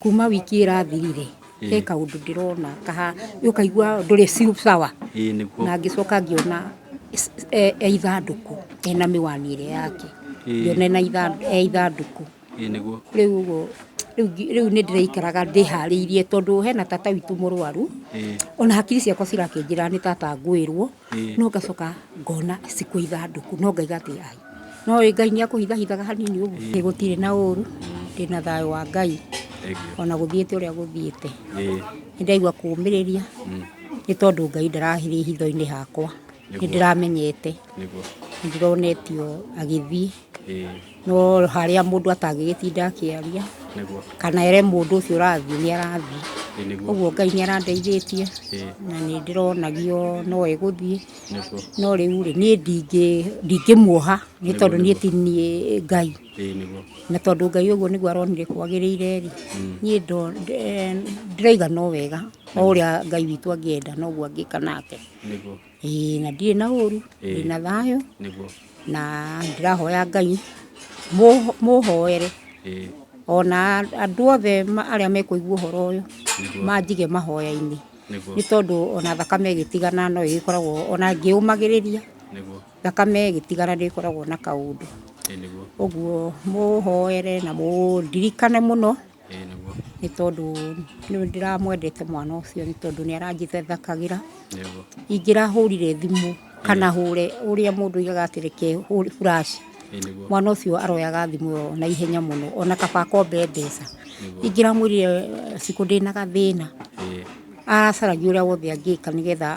Kuma wiki ĩrathirire he kaũndũ ndĩrona kaha ũkaigua ndũrĩ sawa. Ĩĩ nĩguo. Na ngĩcoka ngĩona e ithandũkũ ena mĩwani ĩrĩa yake. Ngĩona ena e ithandũkũ. Ĩĩ nĩguo. Rĩu ũguo rĩu nĩ ndĩraikaraga ndĩharĩirie tondũ hena tata witũ mũrwaru. Ona hakiri ciakwa cirakĩnjĩra nĩ tata ngwĩrwo. No ngacoka ngona cikũ ithandũkũ no ngaiga atĩ ai no ĩ Ngai nĩ akũhithahithaga hanini ũguo. Gũtirĩ na ũru, ndĩna thayũ wa Ngai ona gũthiĩte ũrĩa gũthiĩte. Nĩ ndaigua kũũmĩrĩria nĩ tondũ Ngai ndararĩ hitho-inĩ hakwa, nĩ ndĩramenyete, nĩ ndĩronetio agĩthiĩ. No harĩa mũndũ atangĩgĩtinda akĩaria kana ere mũndũ ũcio ũrathiĩ nĩ arathiĩ. Ũguo Ngai nĩ arandeithĩtie na nĩ ndĩronagio no egũthiĩ. No rĩu rĩ, niĩ ndingĩmuoha nĩ tondũ niĩ ti niĩ Ngai. Na tondũ Ngai ũguo nĩguo aronire kwagĩrĩire rĩ, niĩ ndĩraiga no wega, o ũrĩa Ngai witũ angĩenda noguo angĩka nake. Ĩĩ na ndirĩ na ũru, ndĩna thayũ na ndĩrahoya Ngai mũhoere ona andũ othe arĩa mekũigua ũhoro ũyũ manjige mahoya-inĩ. Nĩ tondũ ona thakame ĩgĩtigana no ĩgĩkoragwo ona ngĩũmagĩrĩria thakame ĩgĩtigana nĩ ĩkoragwo na kaũndũ. Ũguo mũhoere na mũndirikane mũno nĩ tondũ nĩ ndĩramwendete mwana ũcio nĩ tondũ nĩ aranjĩthakagĩra. Ingĩrahũrire thimũ kana hũre ũrĩa mũndũ augaga atĩ reke flash, mwana ũcio aroyaga thimũ ĩyo na ihenya mũno ona kaba akombe mbeca. Ingĩramwĩrire Cikũ ndĩna gathĩna, acaragia ũrĩa wothe angĩka nĩgetha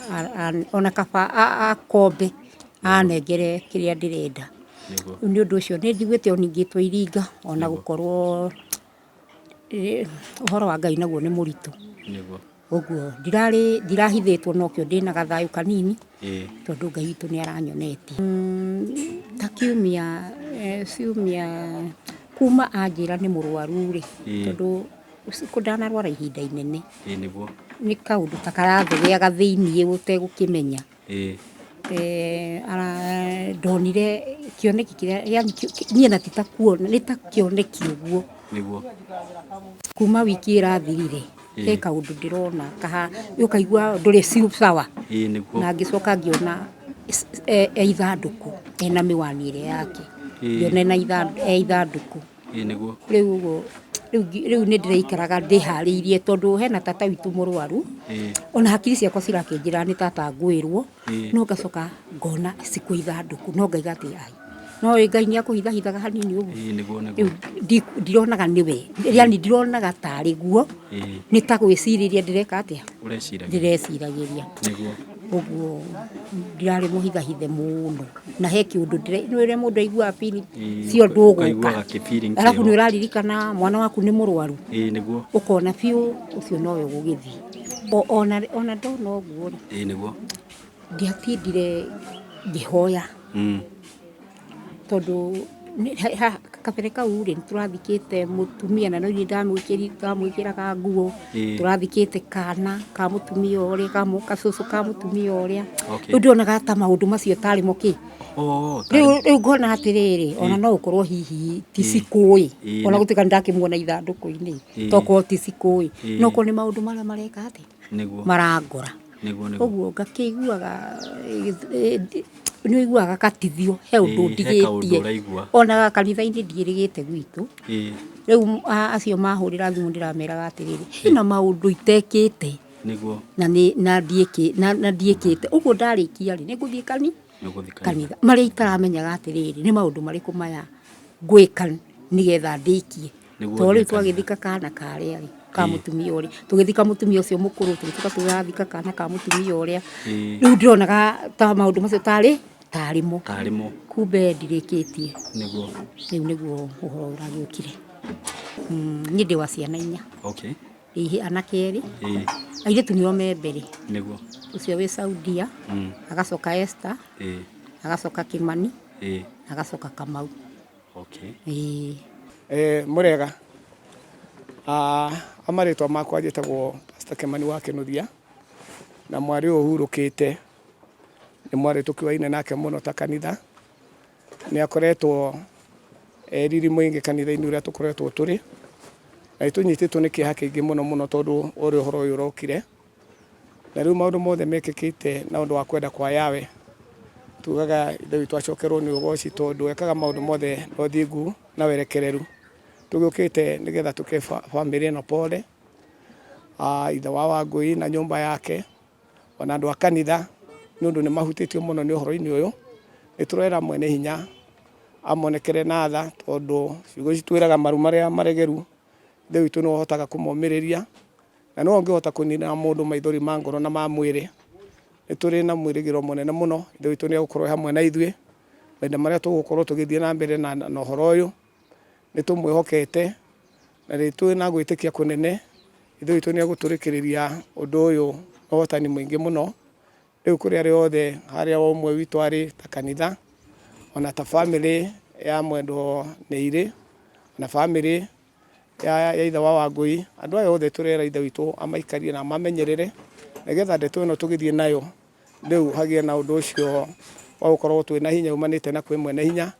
ona kaba akombe anengere kĩrĩa ndĩrenda. Rĩu nĩ ũndũ ũcio nĩ njiguĩte o ningĩtwo iringa ona gũkorwo ũhoro wa Ngai naguo nĩ mũritũ. Ũguo ndirarĩ ndirahithĩtwo nokĩo ndĩna gathayũ kanini tondũ Ngai witũ nĩ aranyonetie. Ta kiumia ciumia kuma anjĩra nĩ mũrwaru rĩ, tondũ ndanarwara ihinda inene. Nĩ kaũndũ ta karathegeaga thĩiniĩ ũtegũkĩmenya. Ndonire kĩoneki kĩrĩa yaani niĩ na ti ta kuona nĩ ta kĩoneki ũguo. Kuma wiki ĩrathirire he kaũndũ ndĩrona kaha ũkaigua ndũrĩ sawa. Na ngĩcoka ngĩona e ithandũkũ ena mĩwani ĩrĩa yake. Ngĩona e ithandũkũ. Rĩu ũguo rĩu nĩ ndĩraikaraga ndĩharĩirie tondũ hena tata witũ mũrwaru, ona hakiri ciakwa cirakĩnjĩra nĩ tata ngwĩrwo, no ngacoka ngona cikũ ithandũkũ no ngaiga atĩ ai, no ĩ Ngai nĩ akũhithahithaga hanini ũguo. Rĩu ndironaga nĩwe, yaani ndironaga tarĩ guo, nĩ ta gwĩcirĩria ndĩreka atĩa? Ndĩreciragĩria. Ũguo ndirarĩ mũhithahithe mũno na he kĩũndũ nĩ ũrĩa mũndũ aiguaga feeling cio ndũgũka. Arabu nĩ ũraririkana mwana waku nĩ mũrwaru ũkona biũ ũcio nowe ũgũgĩthiĩ. Ona ndona ũguo rĩ, ndiatindire ngĩhoya. Tondũ kabere kau rĩ, nĩ tũrathikĩte mũtumia na no ithuĩ ndamwĩkĩraga nguo, tũrathikĩte kana ka mũtumia ũrĩa, gacũcũ ka mũtumia ũrĩa. Rĩu ndionaga ta maũndũ macio tarĩ mo kĩ. Rĩu ngona atĩrĩrĩ, ona no ũkorwo hihi ti cikũĩ, ona gũtuĩka nĩ ndakĩmuona ithandũkũ-inĩ, tokorwo ti cikũĩ, no okorwo nĩ maũndũ marĩa mareka atĩa? Marangora. Ũguo ngakĩiguaga nĩ ũiguaga gatithio he ũndũ ndigĩtie. Ona kanitha-inĩ ndiĩrĩgĩte gwitũ. Rĩu acio mahũrĩra thimũ ndĩrameraga atĩrĩrĩ, hena maũndũ itekĩte na ndiĩkĩte. Ũguo ndarĩkia rĩ, nĩ ngũthiĩ kanitha. Marĩa itaramenyaga atĩrĩrĩ, nĩ maũndũ marĩkũ maya ngwĩka nĩgetha ndĩkie. Nĩguo Tondũ rĩu ũthiĩ kanitha. Twagĩthika kana karĩa rĩ, ka mũtumia ũrĩa, tũgĩthika mũtumia ũcio mũkũrũ, tũgĩcoka tũrathika kana ka mũtumia ũrĩa. Rĩu ndĩronaga ta maũndũ macio tarĩ tarĩ mo. Tarĩ mo. Kumbe ndirĩkĩtie. Rĩu nĩguo ũhoro ũragĩũkire. Niĩ ndĩ wa ciana inya. Ĩĩ anake erĩ. Airĩtu nĩo me mbere. Ũcio wĩ Saudia, agacoka Esther, agacoka Kĩmani, agacoka Kamau. Okay. Ĩĩ. Mũrega, marĩtwa makwa njĩtagwo Pastor Kĩmani wa Kĩnuthia, na mwarĩ ũyũ ũhurũkĩte nĩ mwarĩ tũkĩoaine nake mũno ta kanitha, nĩ akoretwo e riri mũingĩ kanitha-inĩ ũrĩa tũkoretwo tũrĩ, Na nĩ tũnyitĩtwo nĩ kĩeha kĩingĩ mũno mũno tondũ wa ũrĩa ũhoro ũyũ ũrokire. Na rĩu maũndũ mothe mekĩkĩte na ũndũ wa kwenda kwa Yahweh. Tugaga Ithe witũ acokerwo nĩ ũgoci tondũ ekaga maũndũ mothe na ũthingu na werekereru. Tũgĩũkĩte nĩgetha tũke bamĩrĩ ĩno pole, ithe wa Wangũi na nyũmba yake, ona andũ a kanitha nĩ ũndũ nĩ mahutĩtio mũno nĩ ũhoro-inĩ ũyũ. Nĩ tũrera mwene hinya amonekere na tha tondũ ciugo ici twĩraga maru marĩa maregeru Ithe witũ nĩwe ũhotaga kũmomĩrĩria na nĩwe ũngĩhota kũninĩra mũndũ maithori ma ngoro na ma mwĩrĩ. Nĩ tũrĩ na mwĩrĩgĩrĩro mũnene mũno Ithe witũ nĩ egũkorwo e hamwe na ithuĩ mahinda marĩa tũgũkorwo tũgĩthiĩ na mbere na ũhoro ũyũ. Nĩ tũmwĩhokete na nĩ twĩ na gwĩtĩkia kũnene Ithe witũ nĩ egũtũrĩkĩrĩria ũndũ ũyũ na ũhotani mũingĩ mũno. Rĩu kũrĩ arĩa othe harĩa o ũmwe witũ arĩ ta kanitha ona ta bamĩrĩ ya mwendwo nĩ irĩ na bamĩrĩ ya ithe wa Wangũi, andũ aya othe tũrera Ithe witũ amaikarie na amamenyerere nĩgetha ndeto ĩno tũgĩthiĩ nayo rĩu hagĩe na ũndũ ũcio wa gũkorwo twĩna hinya umanĩte na kwĩ mwene hinya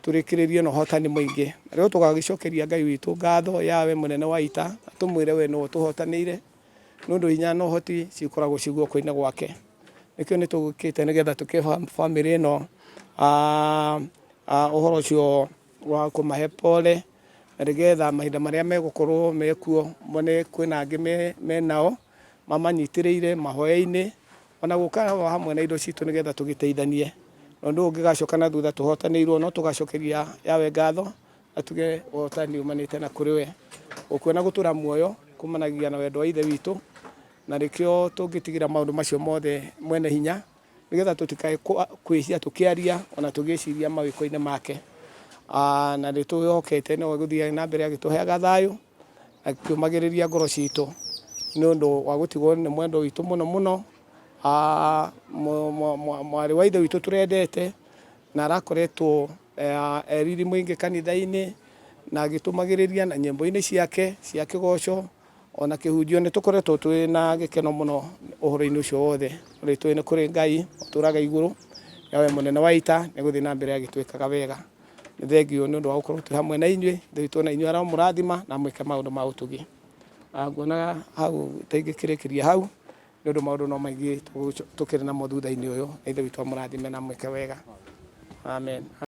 tũrĩkĩrĩrie na ũhotani mũingĩ. Na rĩo tũgagĩcokeria Ngai witũ ngatho Yahweh mũnene wa ita na tũmwĩre we nĩwe ũtũhotanĩire nĩ ũndũ hinya na ũhoti cikoragwo ciĩ guoko-inĩ gwake. Nĩkĩo nĩ tũgĩũkĩte nĩgetha tũkĩhe bamĩrĩ ĩno ũhoro ũcio wa kũmahe pole na nĩgetha mahinda marĩa megũkorwo mekuo mone kwĩna angĩ menao mamanyitĩrĩire mahoya-inĩ ona gũka hamwe na indo citũ nĩgetha tũgĩteithanie. Na ũndũ ũyũ ũngĩgacoka na thutha tũhotanĩirwo no tũgacokeria Yahweh ngatho na tuge ũhotani umanĩte na kũrĩ we. Gũkua na gũtũra muoyo kumanagia na wendo wa Ithe witũ na nĩkĩo tũngĩtigĩra maũndũ macio mothe mwene hinya nĩgetha tũtikae kwĩhia tũkĩaria ona tũgĩciria mawĩko-inĩ make. Na nĩ twĩhokete no egũthiĩ na mbere agĩtũheaga thayũ akĩũmagĩrĩria ngoro citũ nĩ ũndũ wa gũtigwo nĩ mwendwa witũ mũno mũno, mwarĩ wa ithe witũ tũrendete na arakoretwo e riri mũingĩ kanitha-inĩ na agĩtũmagĩrĩria na nyĩmbo-inĩ ciake cia kĩgoco ona kĩhunjio. Nĩ tũkoretwo twĩ na gĩkeno mũno ũhoro-inĩ ũcio wothe. Rĩtwa nĩ kũrĩ Ngai ũtũraga igũrũ, Yahweh mũnene wa ita nĩ egũthiĩ na mbere agĩtwĩkaga wega. Nĩ thengiũ nĩ ũndũ wa gũkorwo twĩ hamwe na inyuĩ. Ithe witũ na inyuĩ aromũrathima na amwĩke maũndũ ma ũtugi. Nguona hau ta ingĩkĩrĩkĩria hau nĩ ũndũ maũndũ no maingĩ tũkĩrĩ namo thutha-inĩ ũyũ. Na Ithe witũ amũrathime na amwĩke wega. Amen.